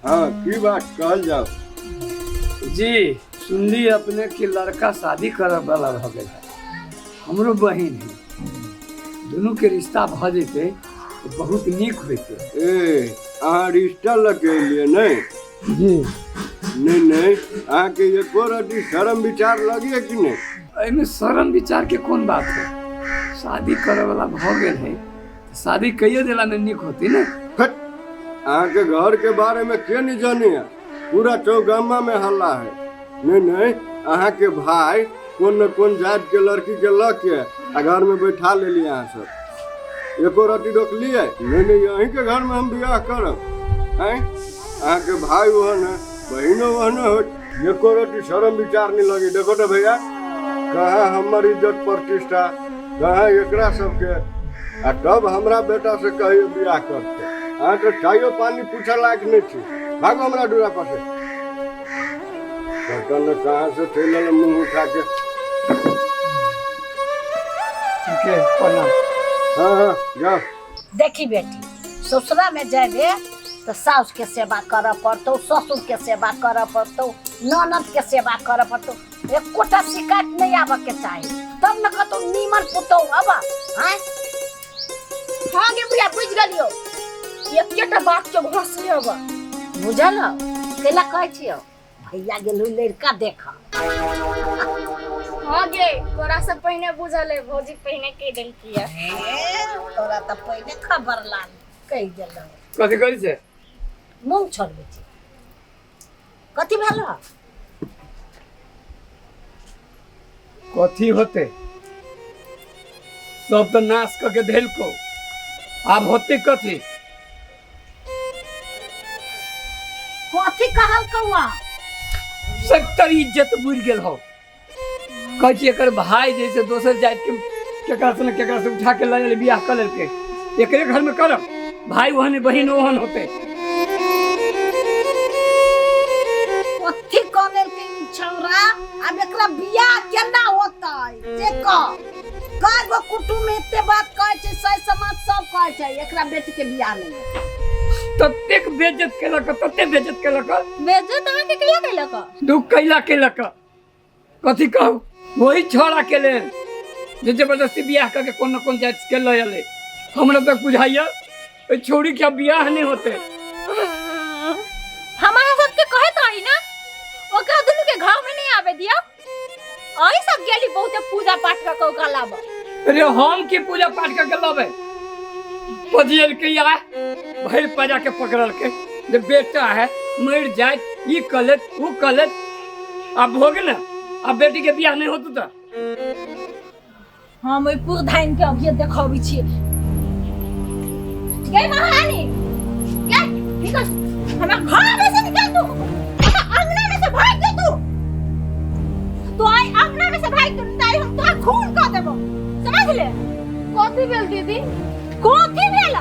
हाँ की बात कहल जाओ। जी सुनली अपने कि लड़का शादी करे वाला भऽ गेल है। हमरो बहिन है, दुनू के रिश्ता भऽ जेतै तऽ बहुत नीक होइतै। ए अहाँ रिश्ता लऽ के एलियै नहि? जी। नहीं नहीं, अहाँके एको रति शरम विचार लगिए कि नहि? एहिमे शरम विचार के कोन बात है? शादी करे वाला भऽ गेल है तऽ शादी कहियो देला में नीक होती ने। हट, अहाँके घर के बारे में के नहीं जानिए, पूरा चौगामा में हल्ला है। नहीं नहीं, अहाँके भाई कोन न कोन जात के लड़की के लऽ के आ घर में बैठा लेलिए अहाँ सब, एको रति रोकलिए? नहीं नहीं, अहीं के घर में हम बियाह करब। आँय, अहाँके भाई ओहन है, बहिनो ओहन हो, एको रति शरम विचार नहीं लगी। देखो तो भैया, कहाँ हमर इज्जत प्रतिष्ठा, कहाँ एकरा सबके, आ तब हमरा बेटा से कहियो बियाह करते। अहाँ तो चायो पानी पूछे लायक नहीं छी, भागो हमरा दूरा पर से। पता न कहाँ से चलि एल मुँह उठा के। ठीक है, प्रणाम। हाँ हाँ जाओ। देखी बेटी, ससुरा में जेबे तो साउस के सेवा करऽ पड़तौ, ससुर के सेवा करऽ पड़तौ, ननद के सेवा करऽ पड़तौ, एकोटा शिकायत नहीं आबऽ के चाही, तब न कतौ नीमन पुतहु अब। आँय हाँ गे बुढ़िया, बुझि गेलियौ, एकेटा बात के भरोसे अब बुझल हौ? कैला कहै छियौ, भैया गेलु लड़का देख। हाँ गे, तोरा से पहिने बुझल है, भौजी पहिने कहि देलकी है। तोरा तऽ पहिने खबर लाल कहि देलौ। कथी करै छै? मूंग छोड़बै छी। कथी भेल? कथी होते, सब तऽ नाश कऽ के धेलको, आब होते कथी? कथी कहल कौआ? सत्तर इज्जत बुझि गेल हो। कहै छी एकर भाई जैसे दोसर जाति के केकरा से न केकरा से उठा के लऽ गेलै, बियाह कऽ लेलकै, एकरे घर में करब, भाई ओहन बहिन ओहन होते। कथी कऽ लेलकै ई छौड़ा? आब एकरा बियाह केना होतै से कह। कय गो कुटुम्ब एते बात कहै छै, सै समाज सब कहै छै एकरा बेटी के बियाह नहि हेतै। ततेक बेइज्जत केलक, ततेक बेइज्जत केलक। बेइज्जत अहाँके कहिया केलक? दुख कैला केलक, कथी कहू, वही छौड़ा के लेल जे जबरदस्ती बियाह करके कोन न कोन जाति के लऽ एलै। हमरा तक बुझाइया ओहि छौड़ी के अब बियाह नहीं होते। हम अहाँ सबके कहैत रही ना, ओकरा दुनू के घर में नहीं आवे दिया, अही सब गेली बहुते पूजा पाठ कऽ के ओकरा लाबऽ। अरे हम की पूजा पाठ करके लाबे? पजियल के या भरि पजा के पकड़ल के जे बेटा है मर जाए, ई कलेत ऊ कलेत, अब हो गेल ना, अब बेटी के बियाह नहीं होतु तो। हम ओहि पुरधाइन के अभिये देखबै छियै। गे महारानी, गे निकल हमरा घर में से, निकल तू हमरा अंगना में से, भाग जो तू, तो आई अंगना में से भाग तू, नहीं हम तोरा खून कर देबो, समझ ले। कथी भेल दीदी? कथी भेल?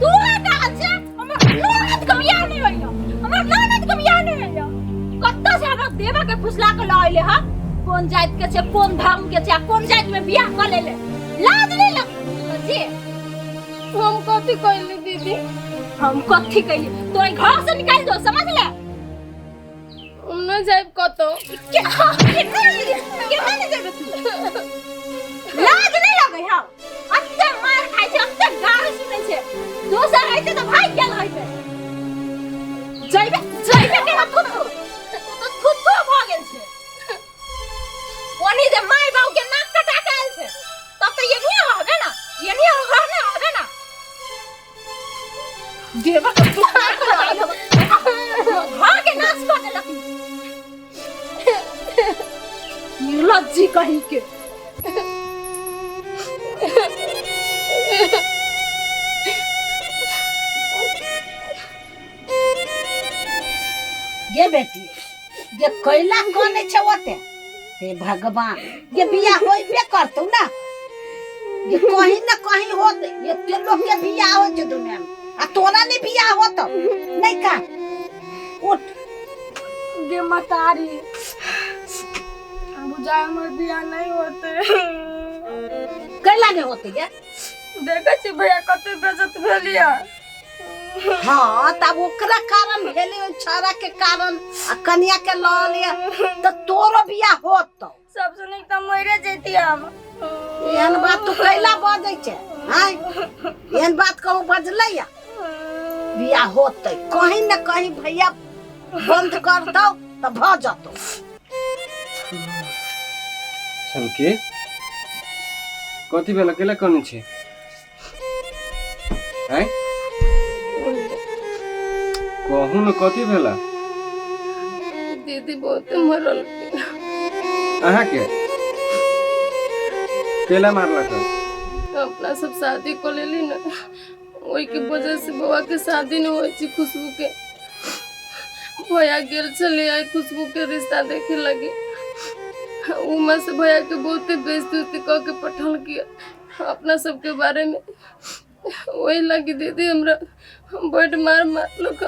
तू कहल छै हमर ननद के बियाह नहीं होइया, हमर ननद के बियाह नहीं होइया। कत्ता से हमरा देवा के फुसला के लऽ अइले हा, कोन जाति के छै, कोन धर्म के छै, आ कोन जाति में बियाह कऽ लेले, लाज नहीं लग जी। हम कथी कैली दीदी? हम कथी कैली? तो घर से निकाल दो, समझ ले। हम न जाइब कतौ। केना केना नहीं जाबे तू? लाज नहीं लगे हौ? अत्ते मार खाइ छै, अत्ते गाली सुनै छै, दोसर रहिते तऽ भागि गेल रहिते। जइबे जइबे केना? थुथु तू तऽ थुथु भऽ गेल छै। ओनी जे माय बाबू के नाक कटा के आयल छै, तब तऽ एनिये रहबे ना, एनिये रहने रहबे ना। देवा के फुसला के लऽ आयल हौ, घर के नाश कऽ देलक निर्लज्जी कहीं के। गे बेटी, गे कैला कने छै ओते? हे भगवान, गे बियाह होइबे करतौ ना, ये कहीं ना कहीं होत। एते लोग के बियाह होइ छै दुनिया में आ तोरा नहीं बियाह होतौ? नहीं का उठ। गे मतारी, बुझाय हमर बियाह नहीं होते। कैला नहीं होते गे? देखै छी भैया कते बेइज्जत भेलिया। हाँ तब ओकरा कारण भेलै ओहि छौड़ा के कारण आ कनिया के लऽ लिअ तऽ तोरो बियाह होतौ। सबसँ नीक तऽ मरे जैती हम। एहन बात तू कैला बजै छै? आँय, एहन बात कहूँ बजलै? या बियाह होतै कहीं न कहीं, भैया बंद करतौ तऽ भऽ जतौ। चमकी, कथी भेल? अकेला कने छी? आँय, कहू ने, कथी भेला? दीदी बहुते मरल। अहाँके केला मारलक? अपना सब शादी कऽ लेली ने, ओहिके वजह से बौआ के शादी नहि होइ छै खुशबू के। भैया गेल छलै आइ खुशबू के रिश्ता देखे लगी, उमा से भैया के बहुते बेइज्जती उज्जती कऽ के पठौलकै अपना सबके बारे में। ओहि लगी दीदी हमरा बड मार मारलक।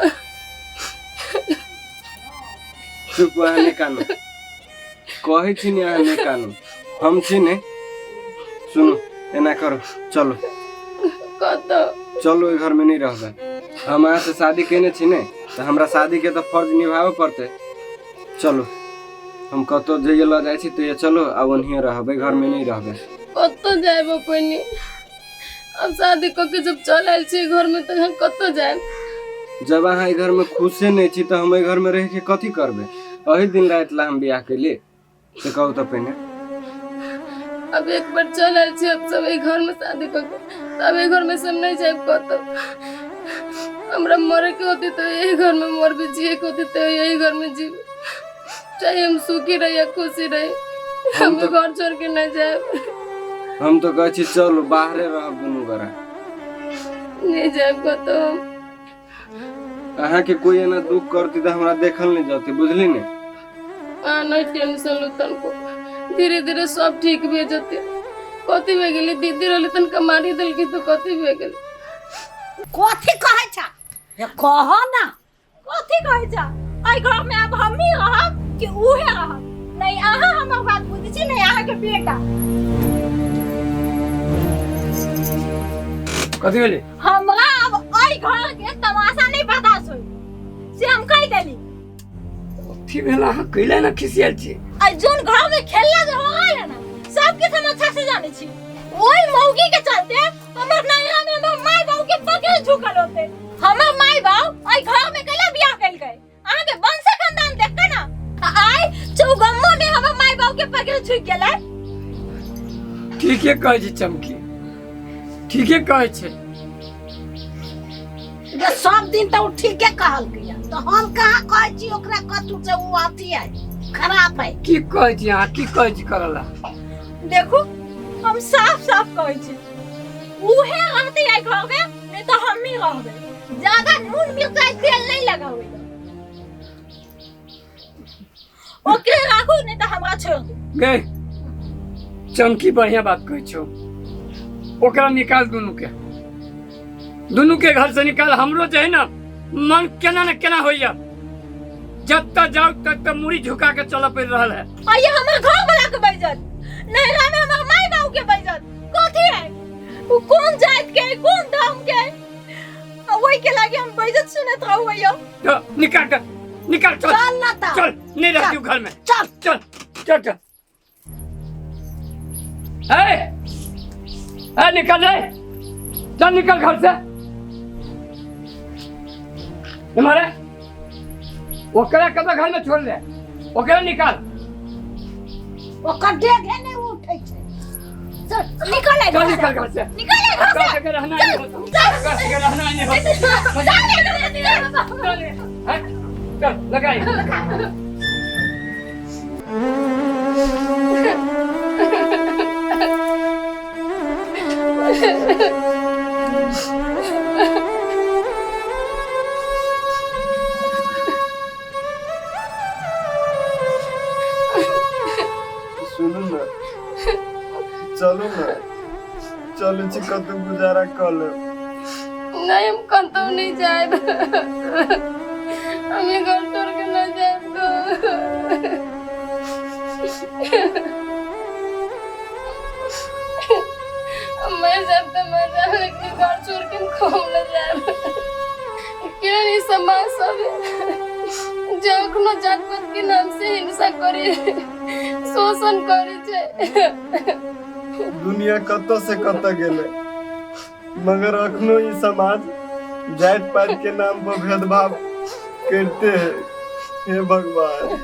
चुप, अहाँ नहि कानू। कहै छी ने, अहाँ नहि कानू, हम छी ने। सुनू, एना करू, चलू। कतऽ? चलू, ओहि घरमे नहि रहबै। हम अहाँसँ शादी केने छी ने, तऽ हमरा शादीके तऽ फर्ज निभाबऽ पड़तै। चलू, हम कतहु जइए लऽ जाइ छी तऽ चलू, आ ओनहिए रहबै, घरमे नहि रहबै। कतऽ जायब पहिने? अब शादी कऽ के जब चल आयल छी घरमे तऽ हम कतऽ जायब? जब अहाँ एहि घरमे खुशे नहि छी तऽ हम एहि घरमे रहिके कथी करबै? एहि दिन राति ला हम बियाह केली से कहू तऽ पहिने। अब एक बार चल आयल छी अब सब एहि घरमे शादी कऽ के, तऽ अब एहि घरमे से हम नहि जायब कतऽ। हमरा मरे के होती तऽ यही घरमे मरबे, जिए के होती तऽ यही घरमे जीबे। चाहे हम सुखी रही या खुशी रही, हम घर छोड़ के नहीं जायब। हम तऽ कहै छी चलू, बाहरे रहब दुनू गोरा। नहीं जायब कतौ। अहाँके कोई एना दुख करती तऽ हमरा देखल नहि जती, बुझली ने? आ नहीं टेंशन लू तनको, धीरे धीरे सब ठीक भे जते। कथी भे गेली? दीदी रहली तनका मारी देलकी तो कथी भे गेली? कथी कहै छ हे, कह ना। कथी कहै छ? एहि घर में आब हमही रहब कि उहे रहब? नहीं अहाँ हमर बात बुझै छी, नहीं अहाँके बेटा। कथी भेलै? हमरा अब एहि घर के तमाशा नहीं बर्दाश्त होई, से हम कहि देली। कथी भेल? अहाँ कैला ना खिसियल छी? आ जोन घर में खेलला जे हो रहल है ना, सब किछु हम अच्छा से जानै छी। ओहि मौगी के चलते हमर नैहरा में हमर माय बाबू के पकड़ झुकल होते। हमर माय बाप एहि घर में कैला बियाह केलकै? अहाँ के वंश खानदान देख के ना। आ आइ चौगम्मा में हमर माय बाबू के पकड़ झुक गेलै। ठीके कहै छी चमकी, ठीके कहै छै। जे सब दिन तऽ ओ ठीके कहलकै, तऽ हम कहाँ कहै छी ओकरा कतू से ओ अथी है, खराब है। की कहै छी अहाँ? की कहै छी करला? देखू, हम साफ साफ कहै छी, उहे रहते एहि घर में, नहीं तो हम ही रहबै। ज्यादा नून मिरचाई तेल नहीं लगावे, ओकरे राखू, नहीं तो हमरा छोड़ दू। गए चमकी, बढ़िया बात कहै छौ। ओकरा निकाल, दुनू के, दुनू के घर से निकाल। हमरो जे है ना मन केना ने केना होइया, जतऽ जाउ ततऽ मुड़ी झुका के चलऽ पड़ि रहल है। आ ये हमर घर वाला के बेइज्जत, नैहरा में हमर माय बाबू के बेइज्जत कथी है? वो कौन जात के है, कौन धर्म के है? आ वही के लागे हम बेइज्जत सुनत रहू भैया। तो निकाल कर, निकाल, चल। चल ना तऽ। चल, नहीं रहती हूँ घर में। चल। चल चल चल। ए, ए निकल रे, चल निकल घर से। तुम्हारे ओकरा कब घर में छोड़ दे, ओकरा निकाल। ओकर डेगे नहि उठै छै। चल निकल चल घर से। निकल घर से। निकल घर घर से। से रहना नहीं होता, घर से रहना नहीं होता। चल घर से। चल हैं? चल लगाइए। सुनू ने, चलू ने, चलू छी, कतौ गुजारा कऽ लेब। नहीं, हम कतौ नहीं जाएब। हम ई घर छोड़ के नहीं जाएब। तो हम मर जाएब तो मर जाएब, लेकिन घर छोड़ के हम कहूँ न जाएब। केहन ई समाज सब है जे अखनो जात पात के नाम से हिंसा करे, शोषण करे छै। दुनिया कतऽ से कतऽ गेलै, मगर अखनो ई समाज जाति पाति के नाम पर भेदभाव करते है। हे भगवान।